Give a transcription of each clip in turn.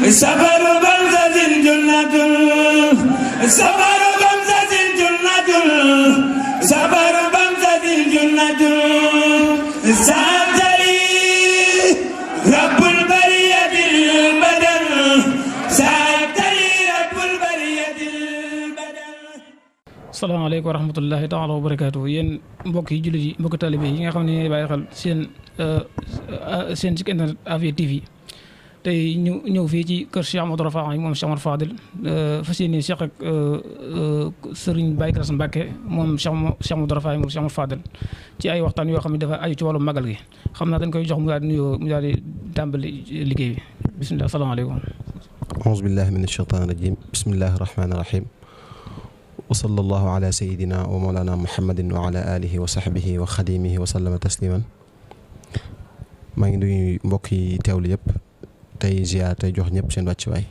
سفر بمزة جنة سفر بمزة جنة سفر بمزة جنة سأبتلي رب البرية البدن سأبتلي رب البرية البدن. السلام عليكم ورحمة الله تعالى وبركاته. yéen mbokk yi jullit yi mbokk taalibe yi nga xam ne bàyyi xel seen site internet Afia TV tey ñu ñëw fii ci kër Cheikh Amadou Rafa moom Cheikh Amadou Fadil fas yéene Cheikh ak Serigne Baye Gallass Mbacke moom Cheikh Amadou Rafa moom Cheikh Amadou Fadil ci ay waxtaan yoo xam ne dafa aju ci wàllu magal gi xam naa dañ koy jox mu daal di nuyoo mu daal di tàmbali liggéey bi bisimilah salaamaaleykum. auzu billahi min ashaytaani rajim bismillahi rahmaani rahim wa sallallahu ala sayidina wa mawlana muhammadin wa ala alihi wa sahbihi wa xadimihi wa sallama tasliman. maa ngi nuyu mbokk yi teewlu yëpp tey ziar tey jox ñëpp seen wàccuwaay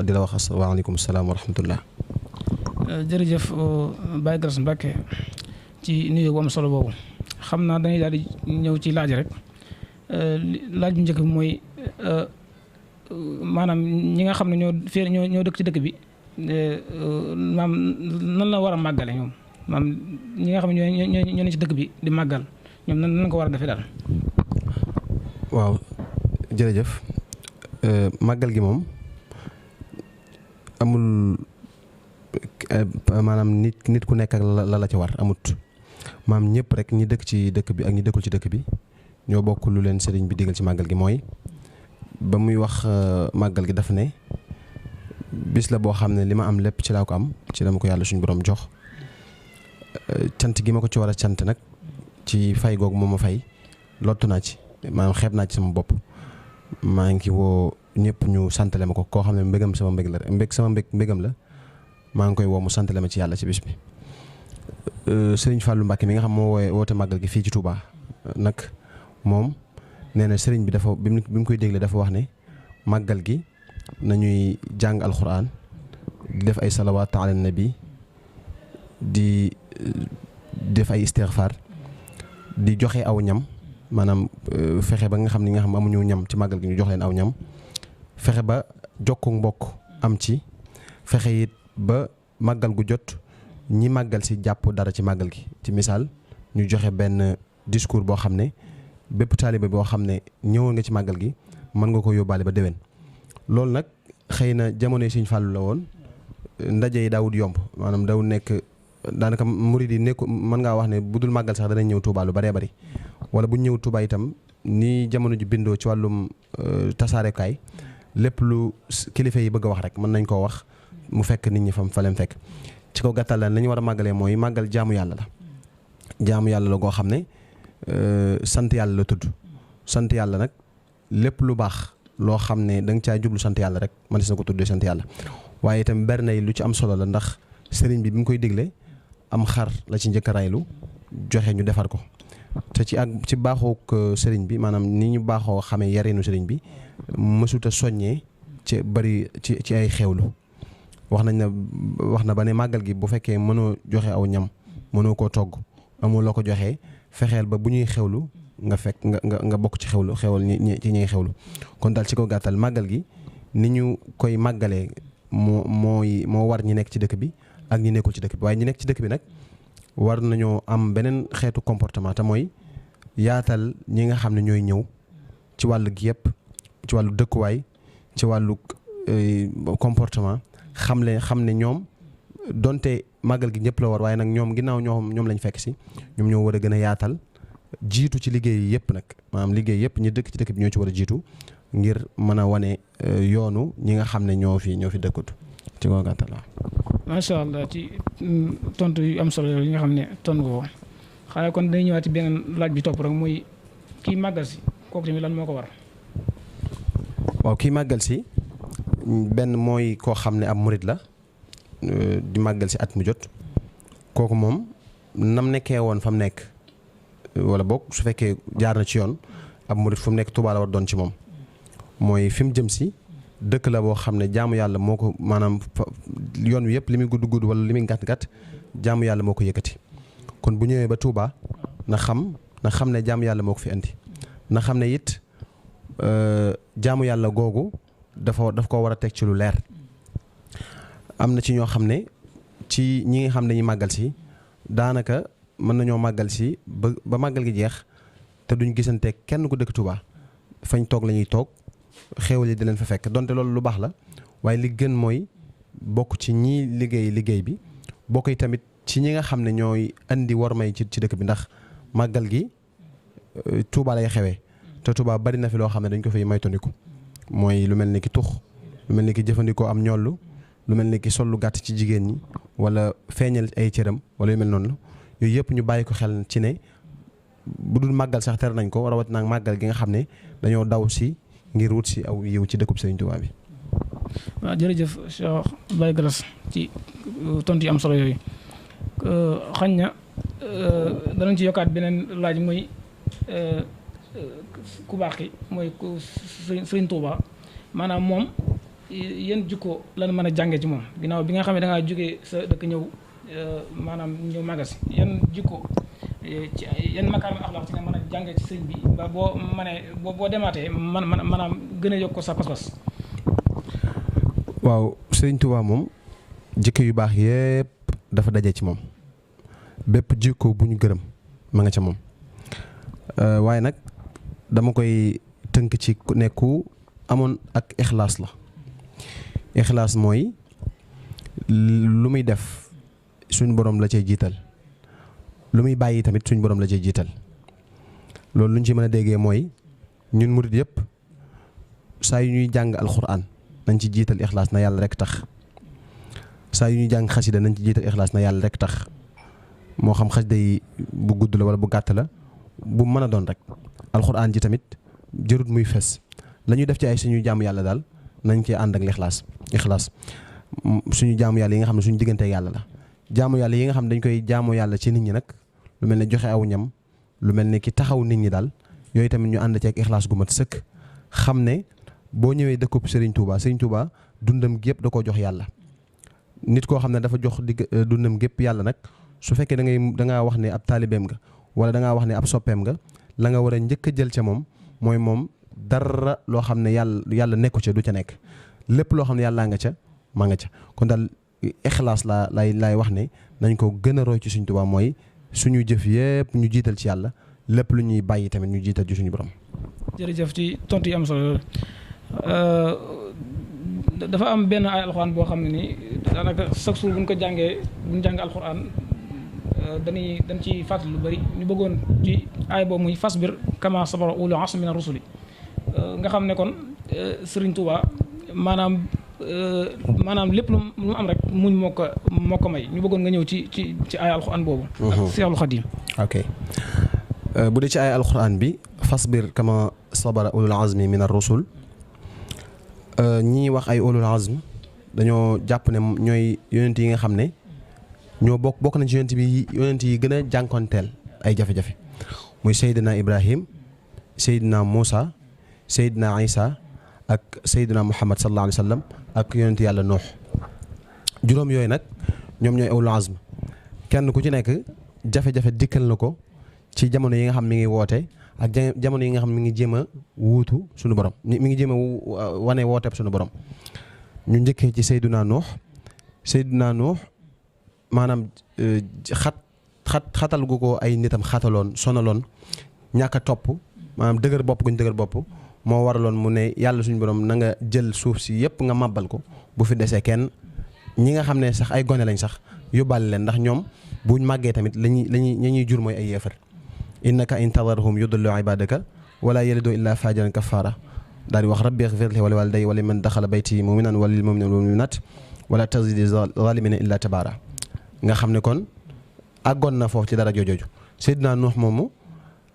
di la wax asalaamaaleykum salaam wa rahmatullah. jërëjëf Baye Gallass Mbacke ci nuyu bu am solo boobu xam naa dañuy daal di ñëw ci laaj rek laaj bu njëkk bi mooy maanaam ñi nga xam ne ñoo dëkk ci dëkk bi maam nan la war a màggale ñoom maam ñi nga xam ne ñoo ne ci dëkk bi di màggal ñoom nan ko war a defee daal. waaw jërëjëf màggal gi moom amul maanaam nit ku nekk ak la ci war amut maam ñëpp rek ñi dëkk ci dëkk bi ak ñi dëkkul ci dëkk bi ñoo bokk lu leen sëriñ bi digal ci màggal gi mooy ba muy wax màggal gi daf ne bis la boo xam ne li ma am lépp ci laa ko am ci la ma ko yàlla suñu borom jox cant gi ma ko ci war a cant nag ci fay googu moom ma fay lottu naa ci maanaam xeeb naa ci sama bopp maa ngi woo ñëpp ñu santale ma ko koo xam ne mbégam sama mbég la mbégam la maa ngi koy woo mu santale ma ci yàlla ci bis bi. Sëriñ Fallou Mbacke mi nga xam moo woote màggal gi fii ci Touba nag moom nee na sëriñ bi dafa bi mu koy dégle dafa wax ne màggal gi nañuy jàng alxuraan di def ay salawaat ala nabi di def ay istighfar di joxe aw ñam maanaam fexe ba nga xam amuñu ñam ci màggal gi ñu jox leen aw ñam fexe ba jokku mbokk am ci fexe it ba màggal gu jot ñi màggal si jàpp dara ci màggal gi ci misaal ñu joxe benn discours boo xam ne bépp taalibe boo xam ne ñëwoon nga ci màggal gi mën nga ko yóbbaale ba déwén. loolu nag xëy na jamono yi Sëñ Fallu la woon ndaje yi daawut yomb maanaam daw nekk daanaka murid yi nekku mën ngaa wax ne bu dul màggal sax danañ ñëw Touba lu bëree bëri wala bu ñëw Touba itam ni jamono ji bindoo ci wàllum tasaarekaay lépp lu kilifa yi bëgg a wax rek mën nañ koo wax mu fekk nit ñi fa leen fekk ci ko gàttal la nañu war a màggalee mooy màggal jaamu yàlla la jaamu yàlla la goo xam ne sant yàlla la tudd sant yàlla nag lépp lu baax loo xam ne da nga caa jublu sant yàlla rek man na ko tuddee sant yàlla waaye itam berne yi lu ci am solo la ndax sëriñ bi mu koy digle am xar la ci njëkk a raylu joxe ñu defar ko te ci baaxook sëriñ bi maanaam ni ñu baaxoo xamee yarinu sëriñ bi mësuta soññee ci bari ci ay xewlu wax na ba ne màggal gi bu fekkee mënoo joxe aw ñam mënoo koo togg amoo loo ko joxee fexeel ba bu ñuy xewlu nga fekk nga bokk ci xewlu xewal ci ñuy xewlu kon daal ci ko gàttal màggal gi ni ñu koy màggalee moo war ñi nekk ci dëkk bi ak ñi nekkul ci dëkk bi waaye ñi nekk ci dëkk bi nag war nañoo am beneen xeetu comportement te mooy yaatal ñi nga xam ne ñooy ñëw ci wàllu gi yëpp ci wàllu dëkkuwaay ci wàllu comportement xam ne ñoom donte màggal gi ñëpp la war waaye nag ñoom ginnaaw ñoom lañ fekk si ñoom ñoo war a gën a yaatal jiitu ci liggéey yëpp nag maanaam liggéey yëpp ñi dëkk ci dëkk bi ñoo ci war a jiitu ngir mën a wane yoonu ñi nga xam ne ñoo fi dëkkut ci ko gàttal waaw. macha allah ci tontu yu am solo yi nga xam ne tontu ko xanaa kon dañuy ñëwaat ci beneen laaj bi topp rek muy kii màggal si kooku tamit lan moo ko war. waaw kii màggal si benn mooy koo xam ne ab murit la di màggal si at mu jot kooku moom nam nekkee woon fa mu nekk wala boog su fekkee jaar na ci yoon ab murit fu mu nekk Tuubaa la war doon ci moom mooy fi mu jëm si. dëkk la boo xam ne jaamu yàlla moo ko maanaam yoon wi yëpp li muy gudd wala li muy gàtt jaamu yàlla moo ko yëkkati kon bu ñëwee ba Touba na xam ne jaamu yàlla moo ko fi andi na xam ne it jaamu yàlla googu daf ko war a teg ci lu leer. am na ci ñoo xam ne ci ñi nga xam ne dañuy màggal si daanaka mën nañoo màggal si ba màggal gi jeex te duñ gisante kenn ku dëkk Touba fañ toog la ñuy toog xéewal yi di leen fa fekk donte loolu lu baax la waaye li gën mooy bokk ci ñi liggéey bi bokk yi tamit ci ñi nga xam ne ñooy andi wormay ci dëkk bi ndax màggal gi Touba lay xewee te Touba bari na fi loo xam ne dañ ko fay moytandiku mooy lu mel ni ki tux lu mel ni ki jëfandikoo am ñollu lu mel ni ki sol lu gàtt ci jigéen ñi wala feeñal ay cëram wala yu mel noonu yooyu yëpp ñu bàyyi ko xel ci ne bu dul màggal sax tere nañ ko rawat nag màggal gi nga xam ne dañoo daw si ngir wut si aw yiw ci dëkkub Sëriñ Touba bi. waaw jërëjëf Cheikh Baye Gallas ci tontu yi am solo yooyu xañ na danañ ci yokkaat beneen laaj muy ku baax ki mooy ku Sëriñ Touba maanaam moom yan jikko lan mën a jàngee ci moom ginnaaw bi nga xam ne da ngaa jógee sa dëkk ñëw maanaam ñëw magas yan jikko ci yan makaarima axlaaq ci nga mën a jàngee ci sëriñ bi ba boo mënee boo demaatee maanaam gën a yokk ko sa pas-pas. waaw Sëriñ Touba moom jikko yu baax yépp dafa daje ci moom bépp jikko bu ñu gërëm ma nga ca moom waaye nag dama koy tënk ci nekku amoon ak ixlaas la ixlaas mooy lu muy def suñ borom la cay jiital lu muy bàyyi tamit suñ borom la cay jiital loolu luñ ci mën a déggee mooy ñun murid yëpp saa yu ñuy jàng alxuraan nañ ci jiital ixlaas na yàlla rek tax saa yu ñuy jàng xasida nañ ci jiital ixlaas na yàlla rek tax moo xam xasida yi bu gudd la wala bu gàtt la bu mën a doon rek alxuraan ji tamit jërut muy fes la ñuy def ci ay suñuy jaamu yàlla daal nañ ci ànd ak ixlaas suñu jaamu yàlla yi nga xam ne suñu diggante yàlla la jaamu yàlla yi nga xam ne dañ koy jaamu yàlla ci nit ñi nag lu mel ne joxe aw ñam lu mel ne ki taxaw nit ñi daal yooyu tamit ñu ànd ci ak ixlaas gu mat sëkk xam ne boo ñëwee dëkkub Serigne Touba dundam gépp da koo jox yàlla nit koo xam ne dafa jox dundam gépp yàlla nag su fekkee da ngaa wax ne ab taalibeem nga wala da ngaa wax ne ab soppeem nga la nga war a njëkk a jël ca moom mooy moom dara loo xam ne yàlla nekku ca du ca nekk lépp loo xam ne yàllaa nga ca maa nga ca kon daal ixlaas laay wax ne nañ ko gën a roy ci Sëriñ Tuubaa mooy suñu jëf yëpp ñu jiital ci yàlla lépp lu ñuy bàyyi tamit ñu jiital ci suñu borom. jërëjëf ci tontu yi am solo dafa am benn ay alxuraan boo xam ne nii daanaka chaque jour bu ñu ko jàngee bu ñu jàng alxuraan dañ ci fàttali lu bari ñu bëggoon ci aay boobu muy fasbir kama sabara ulul azmi mina rusuli nga xam ne kon Serigne Touba maanaam lépp lu mu am rek muñ moo ko may ñu bëggoon nga ñëw ci aay alxuraan boobu. Seexul Xadiim. ok bu dee ci aay alxuraan bi fasbir kama sabara ulul azmi mina rusul ñii wax ay ulul azm dañoo jàpp ne ñooy yonent yi nga xam ne ñoo bokk nañ ci yonent yi gën a jànkonteel ay jafe-jafe muy Seydina Ibrahim Seydina Moussa Seydina Isa ak Seydina Muhammad sallallahu alayhi wa sallam ak yonent yàlla Nuux juróom yooyu nag ñoom ñooy ulul azm kenn ku ci nekk jafe-jafe dikkal na ko ci jamono yi nga xam mi ngi woote ak jamono yi nga xam mi ngi jéem a wuutu suñu borom mi ngi jéem a wane wooteeb suñu borom ñu njëkkee ci Seydina Nuux maanaam xatal gu ko ay nitam xataloon sonaloon ñàkk a topp maanaam dëgër bopp guñ dëgër bopp moo waraloon mu ne yàlla suñu borom na nga jël suuf si yëpp nga màbbal ko bu fi desee kenn ñi nga xam ne sax ay gone lañ sax yóbbaale leen ndax ñoom buñ màggee tamit ñuy jur mooy ay yéefar innaka in tadarhum yudillu ibadaka wala yalidu illa fajiran kafara daal di wax rabbi ighfir li wa li walidayya wa liman daxala bayti muminan wa lil muminina wal muminat wala tazidi zalimina illa tabara nga xam ne kon àggoon na foofu ci dara jooju Seydina Nuux moomu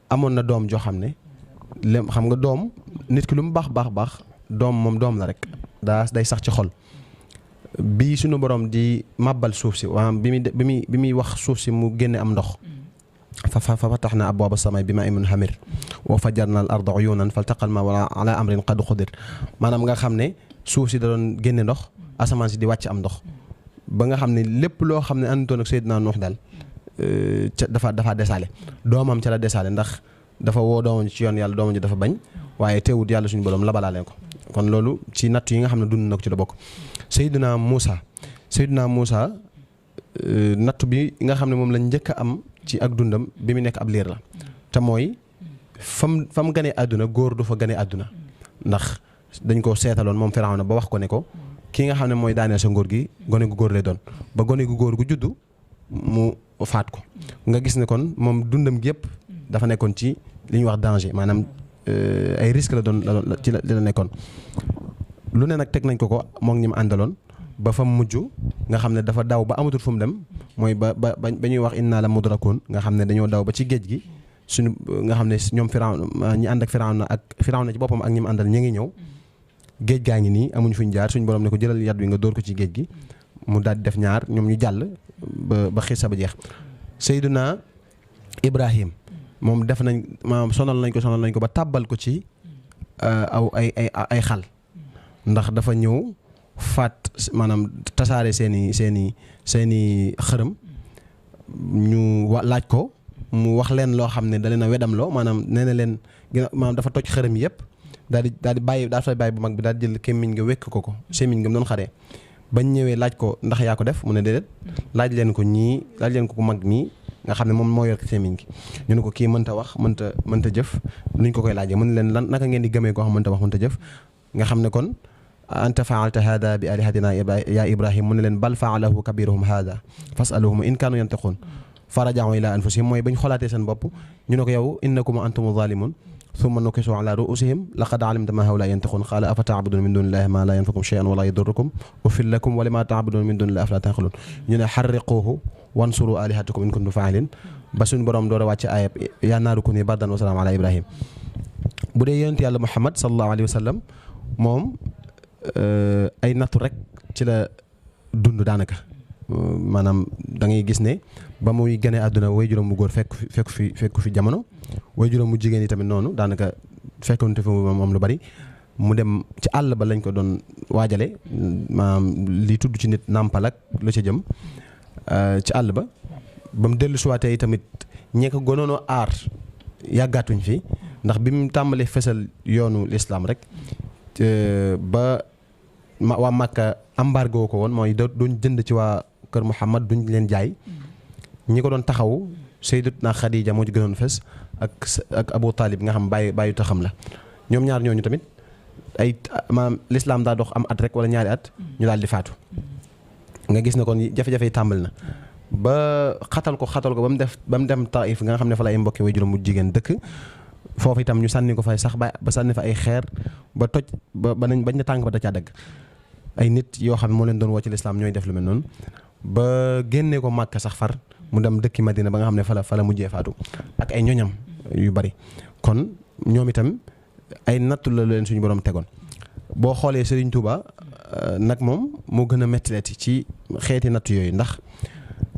amoon na doom joo xam ne xam nga doom nit ki lu mu baax doom moom doom la rek day sax ci xol bi suñu borom di màbbal suuf si waaw bi muy wax suuf si mu génne am ndox fa fataxna abwaaba samay bi maa'in munhamir wa fajjarna al arda uyunan faltaqa al maa'u ala amrin qad qudir maanaam nga xam ne suuf si da doon génne ndox asamaan si di wàcc am ndox ba nga xam ne lépp loo xam ne àndutoon ak Seydina Nuux daal dafa desaale doomam ca la desaale ndax dafa woo doomam ci yoon yàlla doomam ji dafa bañ waaye teewut yàlla suñu borom labalaale ko kon loolu ci natt yi nga xam ne dund na ko ci la bokk. Seydina Moussa natt bi nga xam ne moom lañ njëkk a am ci ak dundam bi mu nekk ab liir la te mooy fam ganee àdduna góor du fa ganee àdduna ndax dañ ko seetaloon moom Firawna ba wax ko ne ko ki nga xam ne mooy daaneel sa ngóor gi gone gu góor lay doon ba gone gu góor gu juddu mu faat ko nga gis ne kon moom dundam gi yëpp dafa nekkoon ci li ñuy wax danger maanaam ay risque la doon ci la nekkoon lu ne nag teg nañ ko moom ñi mu àndaloon ba fa mujj nga xam ne dafa daw ba amatul fu mu dem mooy ba ñuy wax inna la mudrakoon nga xam ne dañoo daw ba ci géej gi suñu nga xam ne ñoom Firawna ñi ànd ak Firawna ci boppam ak ñi mu àndal ñu ngi ñëw géej gaa ngi nii amuñ fuñ jaar suñu borom ne ko jëlal yat wi nga dóor ko ci géej gi mu daal di def ñaar ñoom ñu jàll ba xisa ba jeex. Seydina Ibrahim moom def nañ maanaam sonal nañ ko ba tàbbal ko ci ay xal ndax dafa ñëw faat maanaam tasaare seeni xërëm ñu laaj ko mu wax leen loo xam ne da leen a wedam loo maanaam nee na leen maanaam dafa toj xërëm yëpp daal di bàyyi bu mag bi daal di jël kémmiñ nga wekk ko sémmiñ nga mu doon xaree bañ ñëwee laaj ko ndax yaa ko def mu ne déedéet laaj leen ko ku mag nii nga xam ne moom moo yor sémmiñ gi ñu ne ko kii mënta wax mënta jëf nuñ ko koy laajee mu ne leen lan naka ngeen di gëmee koo xam mënta wax mënta jëf nga xam ne kon anta faalta hada bi alihatina ya Ibrahim mu ne leen bal faalahu kabiruhum hada fasaluhum in kaanu yantiqun farajahu ila anfusihim mooy bañ xolaatee seen bopp ñu ne ko yow innakum antum zalimun thumma nukisu ala ruusihim laqad alimta ma hawla yantiqun qala afa taabuduna min dunillahi ma la yanfakum shay'an wala yadurrukum uffil lakum wa lima taabuduna min dunillahi afala taqilun ñu ne harriquhu wansuru alihatakum in kuntum fa'ilin ba suñ borom door a wàcc ayab yaa naaru kuni bardan wa salaam ala Ibrahim. bu dee yonent yàlla Muhammad sallallahu alayhi wa sallam moom ay nattu rek ci la dund daanaka maanaam da ngay gis ne ba muy gane àdduna way juróom bu góor fekk fi jamono way juróom mu jigéen yi tamit noonu daanaka fekkonte fi moom lu bari mu dem ci àll ba lañ ko doon waajale maanaam li tudd ci nit nàmpal ak la ca jëm ci àll ba mu dellu suwaatee yi tamit ñee ko gënoonoo aar yàggaatuñ fi ndax bi mu tàmbalee fesal yoonu lislaam rek ba waa Makka embargo ko woon mooy doon jënd ci waa kër Muhammad duñ leen jaay ñi ko doon taxaw Sayyidatuna Khadija moo ci gënoon fes ak Abu Talib nga xam bàyyi taxam la ñoom ñaar ñooñu tamit ay maanaam lislaam daa dox am at rek wala ñaari at ñu daal di faatu nga gis ne kon jafe-jafe yi tàmbali na ba xatal ko ba mu dem Taif nga xam ne fa la ay mbokki way juróom mu jigéen dëkk foofu itam ñu sànni ko fay sax ba sànni fa ay xeer ba toj bañ na tànk ba da caa dagg ay nit yoo xam ne moo leen doon woo ci lislaam ñooy def lu mel noonu ba génnee ko Màkka sax far mu dem dëkki Madina ba nga xam ne fa la mujjee faatu ak ay ñoñam yu bari kon ñoom itam ay nattu la leen suñu borom tegoon boo xoolee Serigne Touba nag moom moo gën a mettileeti ci xeeti nattu yooyu ndax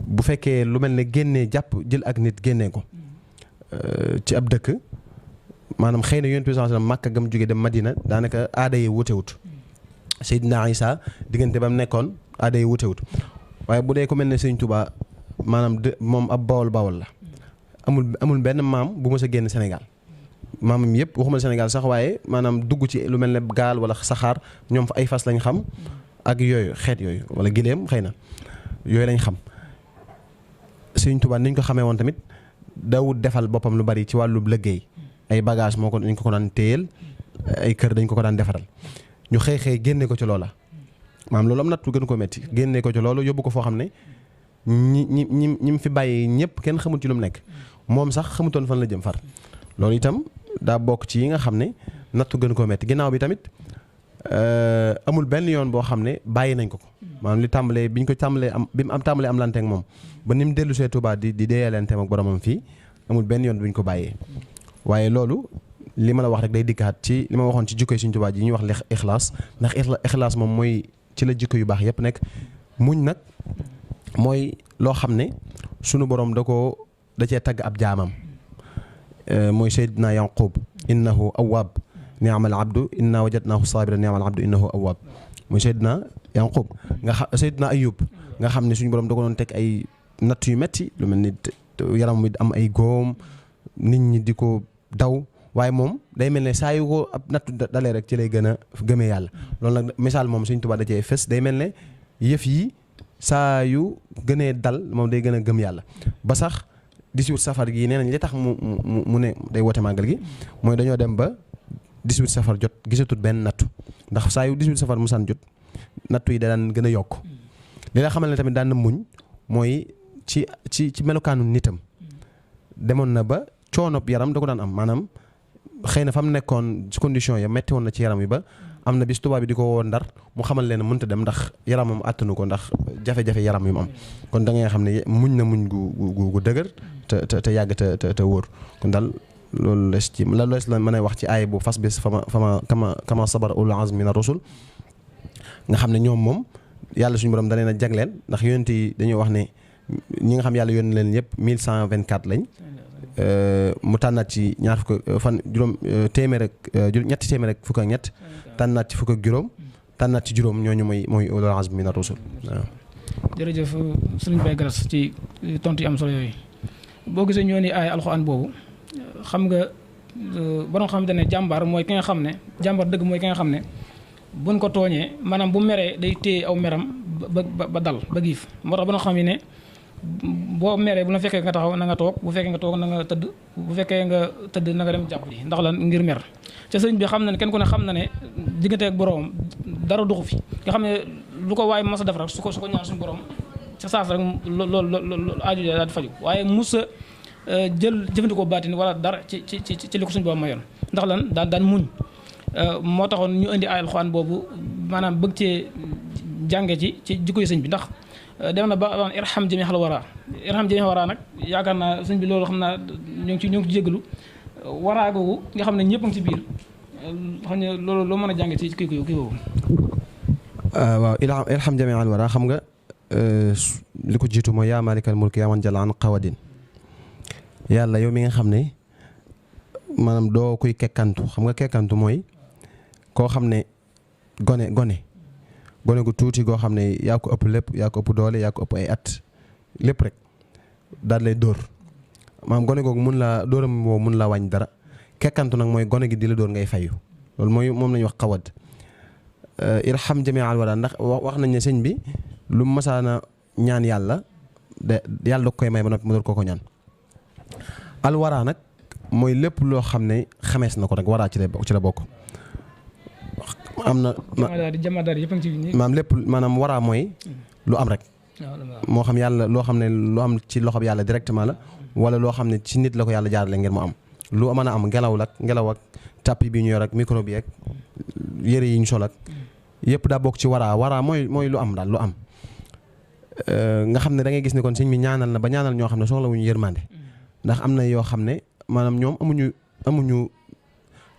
bu fekkee lu mel ne génnee jël ak nit génnee ko ci ab dëkk maanaam xëy na yonent bi sallallahu alayhi wasallam Makka gam jóge dem Madina daanaka aada yi wutewut Seydina Isa diggante ba mu nekkoon aada yi wutewut waaye bu dee ko mel ne Serigne Touba maanaam moom ab bawol la amul benn maam bu mës a génn Sénégal maamam yëpp waxuma Sénégal sax waaye maanaam dugg ci lu mel ne gaal wala saxaar ñoom fa ay fas lañ xam ak yooyu xeet yooyu wala gileem xëy na yooyu lañ xam Serigne Touba niñ ko xamee woon tamit daawut defal boppam lu bari ci wàllu liggéey ay bagage dañ ko daan téyel ay kër dañ ko daan defaral ñu xëy génne ko ci loola maanaam loolu am nattu gën ko metti génne ko ci loolu yóbbu ko foo xam ne ñi mu fi bàyyi ñëpp kenn xamul ci lu mu nekk moom sax xamutoon fan la jëm far loolu itam daa bokk ci yi nga xam ne nattu gën koo metti ginnaaw bi tamit amul benn yoon boo xam ne bàyyi nañ ko maanaam li tàmbalee bi ñu ko tàmbalee bi mu tàmbalee am lanteeg moom ba ni mu dellu see Touba di deeyalenteem ak boromam fii amul benn yoon bu ñu ko bàyyee waaye loolu li ma la wax rek day dikkaat ci li ma waxoon ci jikko yi Sëriñ Touba ji ñuy wax ixlaas ndax ixlaas moom mooy ci la jikko yu baax yëpp nekk muñ nag mooy loo xam ne sunu borom da cee tagg ab jaamam mooy Seydina Yaqub innahu awwab ni'mal abdu inna wajadnahu sabiran ni'mal abdu innahu awwab mooy Seydina Yaqub Seydina Ayub nga xam ne suñu borom da ko doon teg ay natt yu metti lu mel ni yaram wi am ay góom nit ñi di ko daw waaye moom day mel ne saa yu ko ab nattu dalee rek ci lay gën a gëmee yàlla loolu nag misaal moom Sëñ Tuubaa da cee fës day mel ne yëf yi saa yu gënee dal moom day gën a gëm yàlla ba sax 18 safar gi nee nañ li tax mu ne day woote màggal gi mooy dañoo dem ba 18 safar jot gisatut benn nattu ndax saa yu 18 safar musaan jot nattu yi da daan gën a yokk li la xamal ne tamit daan na muñ mooy ci melokaanu nitam demoon na ba coonob yaram da ko daan am maanaam xëy na fa mu nekkoon ci condition ya metti woon na ci yaram yi ba am na bis tubaab bi di ko woo Ndar mu xamal leen mënta dem ndax yaramam àttanu ko ndax jafe-jafe yaram yu mu am kon da ngay xam ne muñ na muñ gu dëgër te yàgg te wóor kon daal loolu les ci la lees la mën a wax ci aay bu fas bis kama sabar ulul azmi mina rusul nga xam ne ñoom moom yàlla suñu borom da leen a jagleel ndax yonent yi dañuy wax ne ñi nga xam yàlla yónni leen yëpp 1124 lañ mu tànnaat ci ñaar fukk fan juróom téeméer ak ñetti téeméer ak fukk ak ñett tànnaat ci fukk ak juróom tànnaat ci juróom ñooñu mooy ulul azmi mina rusul waaw. jërëjëf sëriñ Baye Garas ci tontu yi am solo yooyu boo gisee ñoo ni aay alxuraan boobu xam nga borom xam ne jàmbaar mooy ki nga xam ne jàmbaar dëgg mooy ki nga xam ne buñ ko tooñee maanaam bu meree day téye aw meram ba dal ba giif moo tax borom xam ne boo meree bu la fekkee nga taxaw na nga toog bu fekkee nga toog na nga tëdd bu fekkee nga tëdd na nga dem jàpp ji ndax lan ngir mer ca sëriñ bi xam na ne kenn ku ne xam na ne diggante ak borom dara duxu fi nga xam ne lu ko waaye mas a def rek su ko ñaan suñu borom ca saas rek loolu aaju daal di faju waaye musa jël jëfandikoo baatin wala dara ci li ko suñu borom mayoon ndax lan daan muñ moo taxoon ñu indi ay alxuraan boobu maanaam bëgg cee jànge ci jikko yi sëñ bi ndax dem na ba irham jami xal wara nag yaakaar naa sëñ bi loolu xam naa ñoo ngi ci jégalu waraa googu nga xam ne ñëpp a ngi ci biir xam ne loolu loo mën a jànge ci kii boobu waaw irham jami xal wara xam nga li ko jiitu mooy yaa maalikal mulki yaa man jalla an qawadin yàlla yow mi nga xam ne maanaam doo kuy kekkantu xam nga kekkantu mooy koo xam ne gone gu tuuti goo xam ne yaa ko ëpp lépp yaa ko ëpp doole yaa ko ëpp ay at lépp rek daal lay dóor maanaam gone googu dóoram boobu mun laa wàññi dara kekkantu nag mooy gone gi di la dóor ngay fayu loolu mooy moom lañuy wax xawad irham jami al wara ndax wax nañ ne sëñ bi lu masaana ñaan yàlla yàlla da koy may ba noppi mu door koo ko ñaan al wara nag mooy lépp loo xam ne xamees na ko rek waraa ci la bokk am na maam lépp maanaam waraa mooy lu am rek moo xam yàlla loo xam ne lu am ci loxob yàlla directement la wala loo xam ne ci nit la ko yàlla jaarale ngir mu am lu mën a am ngelaw ak tapis bi ñu yor ak micro bi ak yëre yi ñu sol ak yëpp daa bokk ci waraa mooy lu am daal lu am nga xam ne da ngay gis ne kon sëñ bi ñaanal na ba ñaanal ñoo xam ne soxla wuñu yërmande ndax am na yoo xam ne maanaam ñoom amuñu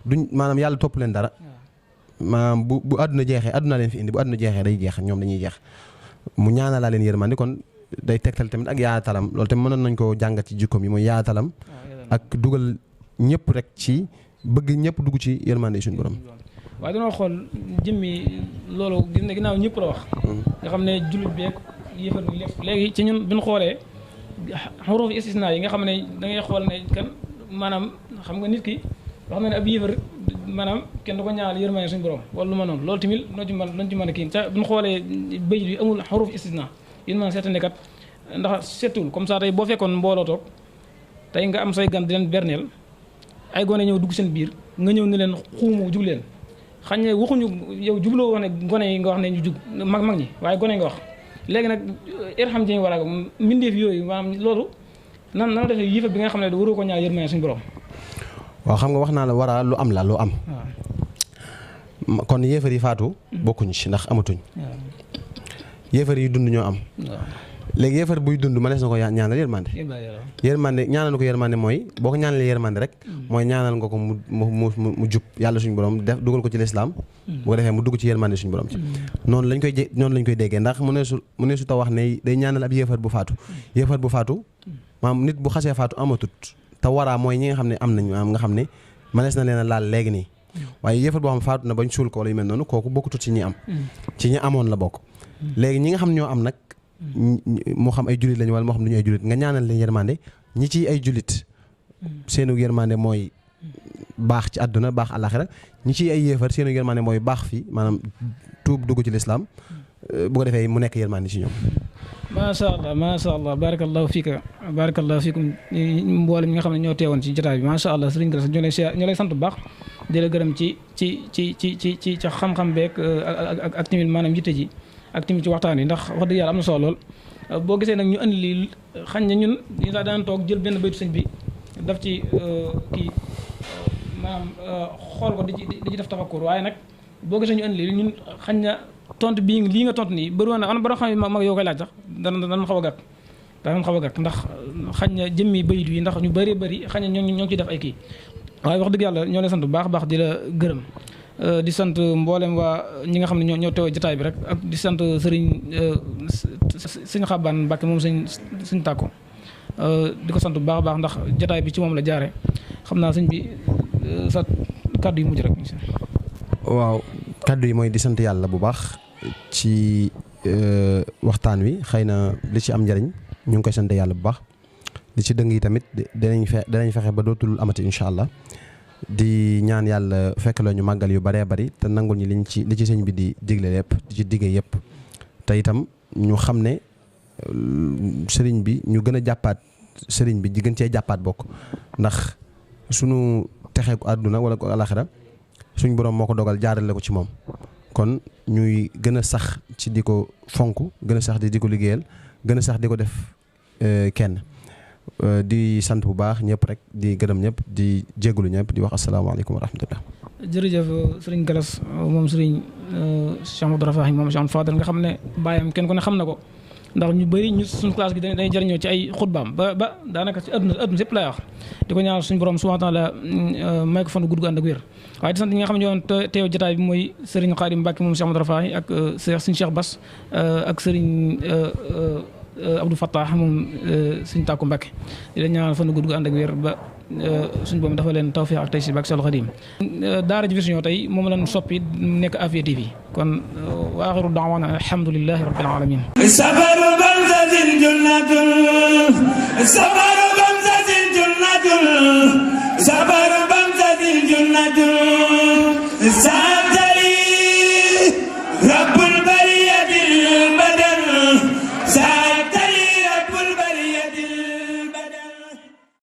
duñ maanaam yàlla topp leen dara maanaam bu àdduna jeexee àdduna leen fi indi bu àdduna jeexee day jeex ñoom dañuy jeex mu ñaanalaa leen yërmande kon day tegtal tamit ak yaatalam loolu tamit mënoon nañ koo jàngat ci jikkoom yi mooy yaatalam ak dugal ñëpp rek ci bëgg ñëpp dugg ci yërmande suñu borom. waaye dañoo xool jëmmi loolu gis nga ginnaaw ñëpp la wax. nga xam ne jullit beeg yëfar bi lépp léegi ci ñun bi ñu xoolee xuruf istisna yi nga xam ne da ngay xool ne kan maanaam xam nga nit ki wax na ne ab yëfar maanaam kenn du ko ñaanal yërmande suñu borom wala lu ma noonu loolu tamit noo ci mën a kii ca bu ñu xoolee bëy bi amul xuruf istisna yi mën a seetane kat ndax seetul comme ça tey boo fekkoon mbooloo toog tey nga am say gan di leen berneel ay gone ñëw dugg seen biir nga ñëw ne leen xuumu jug leen xañ ne waxuñu yow jubloo wax ne gone yi nga wax ne ñu jug mag ñi waaye gone nga wax léegi nag irham jëñ war a mbindeef yooyu maanaam loolu nan la defee yëfa bi nga xam ne waroo ko ñaar yërmande suñu borom. waaw xam nga wax naa la war a lu am la lu am. kon yéefar yi faatu bokkuñu ci ndax amatuñ. yéefar yi dund ñoo am. léegi yéefar buy dund mënees na ko ñaanal yërmande. ñaanal ko yërmande mooy boo ko ñaanalee yërmande rek. mooy ñaanal nga ko mu jub yàlla suñu borom def dugal ko ci lislaam bu ko defee mu dugg ci yërmande suñu borom ci. noonu lañ koy déggee ndax mu ne su ta wax ne day ñaanal ab yéefar bu faatu. yéefar bu faatu maam nit bu xasee faatu amatut te waraa mooy ñi nga xam ne am nañ maam nga xam ne mënees na leen a laal léegi nii. waaye yéefar boo xam faatu na bañ suul ko wala yu mel noonu kooku bokkutut ci ñi am. ci ñi amoon la bokk. léegi ñi nga xam ñoo am nag moo xam ay jullit lañu wala moo xam du ñu ay jullit nga ñaanal leen yërmande ñi ci ay jullit seenu yërmande mooy baax ci àdduna baax àllaaxira ñi ci ay yéefar seen yërmande mooy baax fii maanaam tuub dugg ci lislaam bu ko defee mu nekk yërmande ci ñoom. macha allah barakallahu fiikum mboolem ñi nga xam ne ñoo teewoon ci jotaay bi macha allah sëriñ Gallas ñoo lay sant bu baax di la gërëm ci xam-xam beeg ak tamit maanaam yitte ji ak tamit ci waxtaan yi ndax wax dëgg yàlla am na solo lool. boo gisee nag ñu andi lii xañ na ñun ñu sax daan toog jël benn baytu sëñ bi daf ci kii maanaam xool ko di ci def tafakkur waaye nag boo gisee ñu andi lii ñun xañ na tontu bii lii nga tontu nii bëri woon na am na borom xam ne mag yow koy laaj sax dana xaw a gàtt ndax xañ na jëmmi bayit yi ndax ñu bëri xañ na ñoo ngi ciy def ay kii waaye wax dëgg yàlla ñoo lay sant bu baax di la gërëm di sant mboolem waa ñi nga xam ne ñoo teew jotaay bi rek ak di sant sëñ Xabaan Mbàkke moom sëñ Tàkko di ko sant bu baax ndax jotaay bi ci moom la jaare xam naa sëñ bi sa kàddu yu mujj rek. waaw kàddu yi mooy di sant yàlla bu baax ci waxtaan wi xëy na li ci am njariñ ñu ngi koy sant yàlla bu baax li ci dëng yi tamit danañ fexe ba dootul amati incha allah. di ñaan yàlla fekk la ñu màggal yu bëree bëri te nangul ñi li ci sëñ bi di digle lépp di ci diggee yëpp te itam ñu xam ne sëriñ bi ñu gën a jàppaat sëriñ bi di gën cee jàppaat bokk ndax sunu texeeku àdduna wala ko alaxira suñ borom moo ko dogal jaarale ko ci moom kon ñuy gën a sax ci di ko fonk gën a sax di ko liggéeyal gën a sax di ko def kenn di sant bu baax ñëpp rek di gërëm ñëpp di jégalu ñëpp di wax asalaamaaleykum wa rahmatullah. jërëjëf sëriñ Gallas moom sëriñ Cheikh Amadou Rafahi moom Cheikh Fadel nga xam ne bàyyam kenn ku ne xam na ko ndax ñu bëri ñu suñu classe gi dañuy jëriñoo ci ay xutbaam ba daanaka ci àdduna yëpp lay wax di ko ñaanal suñu borom subhanahu wa taala may ko fan gudd gu ànd ak wér waaye di sant ñi nga xam ne ñoo teew jotaay bi mooy sëriñ Xaadim Mbàkke moom Cheikh Amadou Rafahi ak sëriñ Cheikh Bass ak sëriñ Abdou Fattah moom suñ Tàkku Mbàkke di leen ñaanal fan gudd gu ànd ak wér ba suñ boobu dafa leen tawfiq ak tey si bak Seexul Xadiim daara ji vision tey moom lañ soppi nekk Afia TV kon wa axiru daawaana alhamdulillahi rabbil alamin safaru balsatin junnatun